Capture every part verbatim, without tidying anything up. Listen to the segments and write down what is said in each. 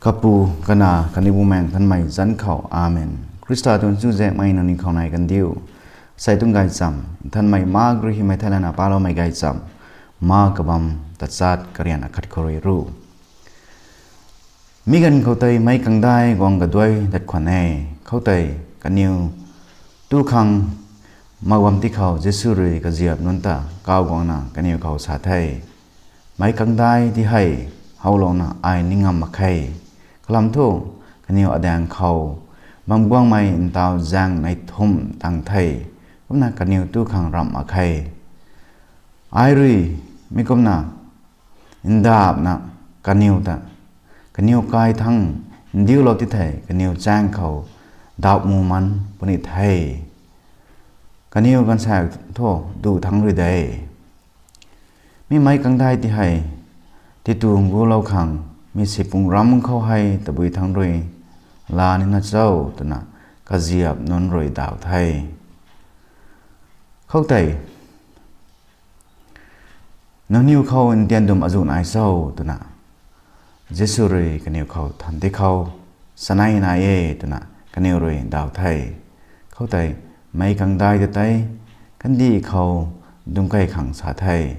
Kapu, Kanac khatni Bumaengh Nthanmei zanc khou, Amen. Khrista tuang chuzaenghmei nangniw khou nai kandiu. Asei tuang gaychamv, Nthanmei Mark rui hymei thei lana paloumei gaychamv, Mark kabamv tachat karian akhat khou rui ru. Mi ganv khou tei meic kangdai guang kaduai dat khwan e. Khoutei kaniw tu khang mak bam ti khou Jisu rui kaziap nunc ta kawguangna kaniw khou sa the, Meic kangdai ti hei howlouna ai ning ngam mak khe. Kalam thu, kaniw adaeng khou bam guangmei ntaw zaeng nei thumh tang the, kumna kaniw tu khang ramh mak khe. Ai rui mi kumna ndapna kaniw ta, kaniw kai thangc ndiulou ti thei kaniw chaeng khou dauh mu man puni the. Kaniw ganvsaekc thu duh thangc rui de. Mi meic kangdai ti hei titu gulou khang mi sipung ram khou hei tabui thangc rui laa nina cho twna kaziap nunc rui daw the. Khoutei nangniw khou ntian dum azuh nai cho twna Jisu rui kaniw khou than ti khou, Chanei nai e, twna kaniw rui daw the. Khoutei meic kangdai ta tei kandih khou dungc key khang sa the,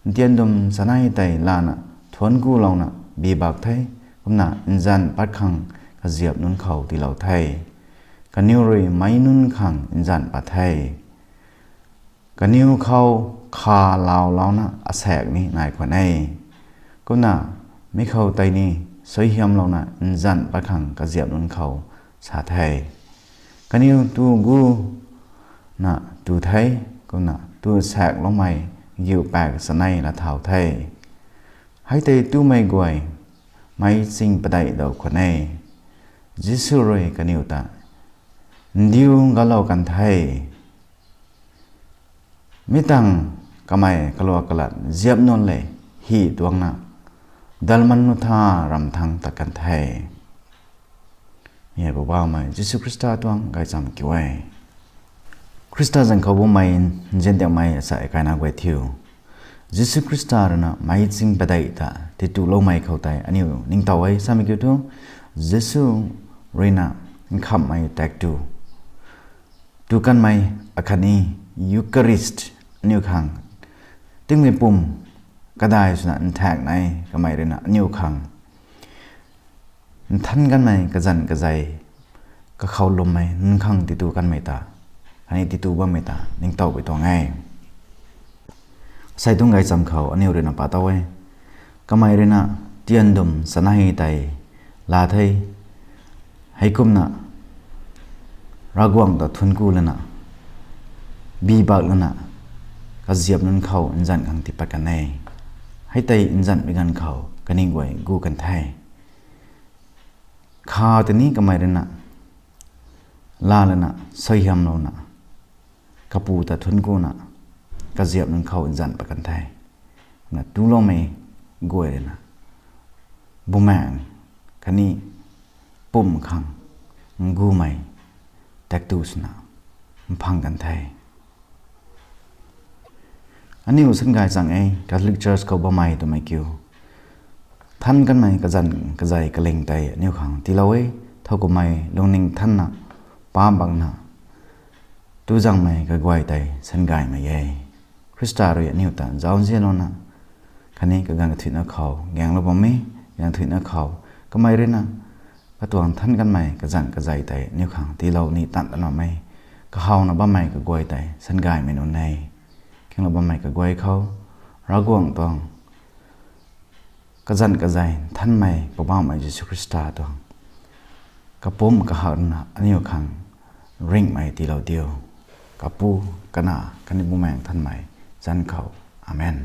Ntian dum chanei tei lana thuanc kulouna bi bak the, kumna nzanh pat khang kaziap nunc khou tiilou the. Kaniw rui meic nunc khang nzanh pat the. Kaniw khou kha laulouna asaekc ni nai khwan e. Kumna mi khou tei ni suaihiamlouna nzanh pat khang kaziap nunc khou sa the, Kaniw tu guna tu the, kumna tu saekcloumei giu paek chanei laa thau the. Hei tei tumei guay meic ching padeih daw khwan e. Jisu rui kaniw ta, Ndiu galou kan the. Mi tangv kamei kaluak kalat ziap nunc le hi tuangna dalman nu tha ramh thangc tat kan the. Mi hei Poubauhmei Jisu Khrista tuang gaychamv kiu e. Khrista zanc khou bammei nziandiakmei asei kaina guay thiu, Jisu Khrista ruina meic ching padeih ta tituloumei khou tei aniu ningtow e samei kiu thu, Jisu ruina nkhamhmei taektw tu kanmei akhatni Eucharist aniu khang tingmei pum kadai swna nthaekc nai kamei ruina aniu khang nthan kanmei kazanc kazei kakhou lwmmei nunc khang titu kanmei ta khatni titu bammei ta ningtowpui tuang e. Asei tuang gaychamv khou aniu ruina pa tow e. Kamei ruina tian dum chanei tei laa the. Heikumna Ravguangc ta thuanc ku lana bi bak lana kaziap nunc khou nzanh khang tiipat kan e. Hei tei nzanhmei ganv khou kaniw guay gu kan the. Kha tei ni kamei ruina laa lana suaihiamlouna kapu ta thuanc kuna kaziap nunc khou nzanh pat kan the. Kumna tuloumei guay ruina Bumaengh khatni pum khang ngumei taektw swna mphang kan the. Aniu sangay chang e, Catholic Church khou bammei twmei kiu, than kanmei kazanc kazei kaling tei aniu khang tiilou e. Thowkumhmei lungning thanna, pa bakna, tu zangmei kaguay tei sangaymei e. Khrista rui aniu ta zauzianlouna khatni kaganv kathuicna khou gaenglou bam e. Gaenglou thuicna khou kamei ruina katuang than kanmei kazanc kazei tei aniu khang tiilou ni tan tan bam e. Kahawna bammei kaguay tei sangaymei nunc e. Kinglou bammei kaguay khou Ravguangc tuang kazanc kazei nthanmei Poubauhmei Jisu Khrista tuang kapumc kahakna aniu khang ringhmei tiilou diu. Kapu, Kanac khatni Bumaengh Nthanmei zanc khou. Amen.